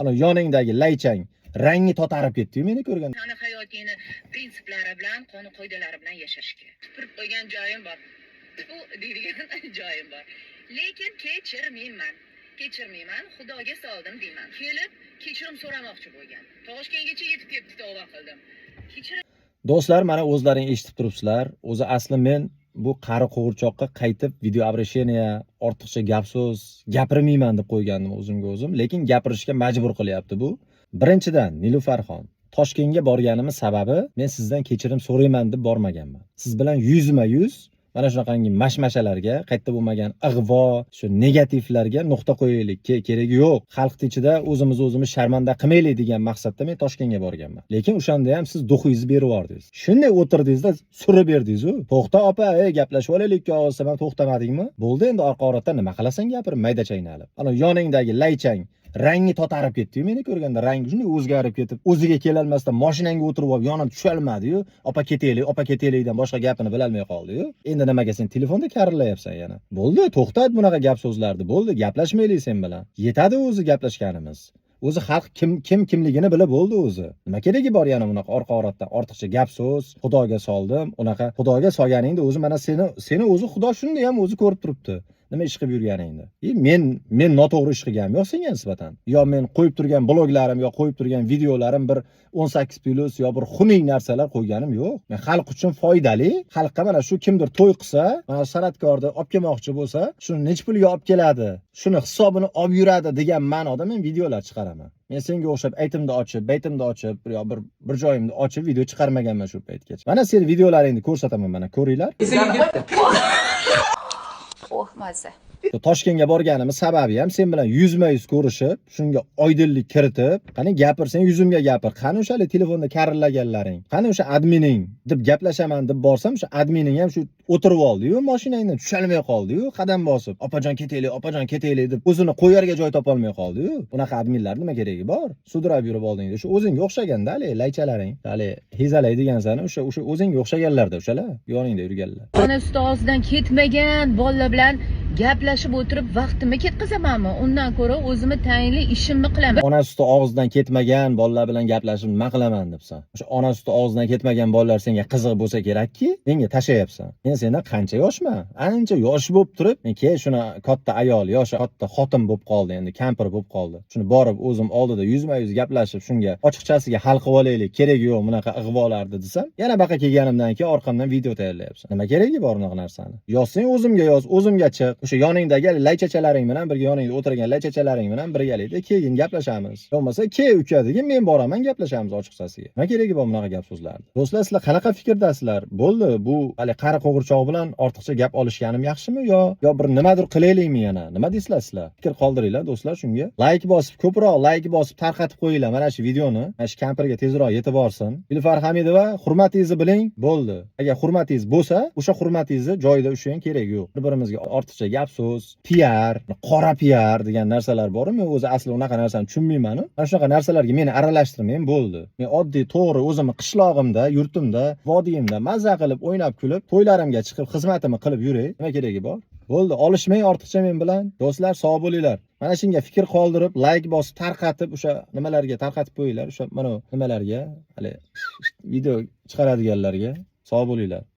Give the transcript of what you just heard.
Ana yoningdagi laychang rangi totarib ketdi-yu meni ko'rganda. Sani hayotingni prinsiplari bilan, qonun qoidalari bilan yashashga. Tupurib qo'ygan joyim bor. Tfu deydigan joyim bor. Lekin kechirmayman. Kechirmayman, Xudoga soldim deyman. Kelib kechirim so'ramoqchi bo'lgan. Toshkentgacha yetib kelibdi, tavba qildim. Kechirim Do'stlar, mana o'zlaring eshitib turibsizlar. O'zi asli men bu qari qo'g'irchoqqa qaytib video обращение, ortiqcha gap so'z gapirmayman deb qo'ygandim o'zimga o'zim, lekin gapirishga majbur qilyapti bu. Birinchidan, Nilufarxon, Toshkentga borganimiz sababi men sizdan kechirim so'rayman deb bormaganman. Siz bilan yuzma-yuz mana shunaqangi mashmashalarga, qayerda bo'lmagan ig'vo, shu negativlarga nuqta qo'yaylik. Keragi yo'q. Xalqni ichida o'zimiz o'zimiz sharmanda qilmaylik degan maqsadda men Toshkentga borganman. Lekin o'shanda ham siz дух ingizni berib yubordingiz. Shunday o'tirdingizda, surib berdingiz-u. "To'xta, opa, ey, gaplashib olaylik" ikki og'iz desam ham to'xtamadingmi? Bo'ldi endi, orqa orqadan nima qilasan gapirib, mayda chaynalib. Ana yoningdagi laychang rangi totarib ketdi-yu meni ko'rganda, rangi shunday o'zgarib ketib, o'ziga kelolmasdan mashinangga o'tirib olib yonib tusholmadi-yu. "Opa, ketaylik, opa, ketaylikdan boshqa gapini bilolmay qoldi-yu. Endi nimaga sen telefonda karillayapsan yana? Bo'ldi, to'xtat bunaqa gap so'zlarni. Bo'ldi, gaplashmaylik sen bilan. Yetadi o'zi gaplashganimiz. O'zi xalq kim kim kimligini bilib bo'ldi o'zi. Nima keragi bor yana bunaqa orqa orqadan ortiqcha gap so'z, "Xudoga soldim", unaqa Xudoga solganingda o'zi mana seni o'zi Xudo shunday ham o'zi ko'rib turibdi. Nima ish qilib yurganingni. И men noto'g'ri ish qilganim yo'q senga nisbatan. Yo men qo'yib turgan bloglarim, yo qo'yib turgan videolarim bir 18+ yo bir xunuk narsalar qo'yganim yo'q. Men xalq uchun foydali, xalqqa mana shu kimdir to'y qilsa, mana san'atkorni olib kelmoqchi bo'lsa, shuni necha pulga olib keladi, shuni hisobini olib yuradi degan ma'noda men videolar chiqaraman. Men senga o'xshab aytimni ochib, baytimni ochib, yo bir joyimni ochib video chiqarmaganman shu paytgacha. Mana seni videolaringni ko'rsataman, mana ko'ringlar. Oh, mazza. Toshkentga borganimiz sababi ham sen bilan yuzma yuz ko'rishib, shunga oydinlik kiritib, "Qani gapir, sen yuzimga gapir, qani o'sha telefonda karillaganlaring, qani o'sha admining" deb gaplashaman deb borsam, o'sha admining ham shu o'tirib oldi-yu, mashinangdan tusholmay qoldi-yu, qadam bosib, "Opajon, ketaylik, opajon, ketaylik" deb o'zini qo'yarga joy topolmay qoldi-yu. Unaqa adminlar nima keragi bor? Sudrab yurib oldingda. O'sha o'zingga o'xshaganda haligi laychalaring, hali hezalay degan o'sha o'zingga o'xshaganlarda o'shalar yoningda yurganlar. Ona suti og'zidan ketmagan bolalar bilan gaplashib o'tirib vaqtimni ketkazamanmi? Undan ko'ra o'zimni tayinli ishimni qilaman. Ona suti og'zidan ketmagan bolalar bilan gaplashib nima qilaman debsan. O'sha ona suti og'zidan ketmagan bolalar senga qiziq bo'lsa kerakki, menga tashlayapsan. Men sendan qancha yoshman? Ancha yosh bo'lib turib, men keyin shuni katta ayol, yoshi katta xotin bo'lib qoldi, endi kampir bo'lib qoldi. Shuni borib o'zim oldida yuzma-yuz gaplashib, shunga ochiqchasiga hal qilib olaylik, keragi yo'q bunaqa ig'volarni desam, yana baqa kelganimdan keyin orqamdan video tayyorlayapsan. Nima keragi bor bunaqa narsani? Yozsang o'zimga yoz, o'zimga chiq. O'sha yoningdagi laychachalaring bilan birga, yoningda o'tirgan laychachalaring bilan birgalikda keyin gaplashamiz. Bo'lmasa, ke uka degin, men boraman, gaplashamiz ochiqchasiga. Nima keragi bor bunaqa gap so'zlarni? Do'stlar, sizlar qanaqa fikrdasizlar? Bo'ldi, bu hali qari qo'g'irchoq bilan ortiqcha gap olishganim yaxshimi yo bir nimadir qilaylikmi yana? Nima deysizlar sizlar? Fikr qoldiringlar, do'stlar, shunga. Layk bosib, ko'proq layk bosib tarqatib qo'yinglar mana shu videoni. Mana shu kampirga tezroq yetib borsin. Nilufar Hamidova, hurmatingizni biling, bo'ldi. Agar hurmatingiz bo'lsa, o'sha hurmatingizni joyida ushlang, keragi yo'q. Bir-birimizga ortiqcha gap so'z, piar, qora piar degan narsalar bor. Men o'zi asli unaqa narsani tushunmayman. Mana shunaqa narsalarga meni aralashtirmang, bo'ldi. Men oddiy, to'g'ri o'zimni qishlog'imda, yurtimda, vodiyimda mazza qilib, o'ynab kulib, to'ylarimga chiqib, xizmatimni qilib yuray. Nima keragi bor? Bo'ldi, olishmang ortiqcha men bilan. Do'stlar, sog' bo'linglar. Mana shunga fikr qoldirib, layk bosib, tarqatib, o'sha nimalarga tarqatib qo'yinglar, o'sha mana nimalarga, hali video chiqaradiganlarga. Sog' bo'linglar.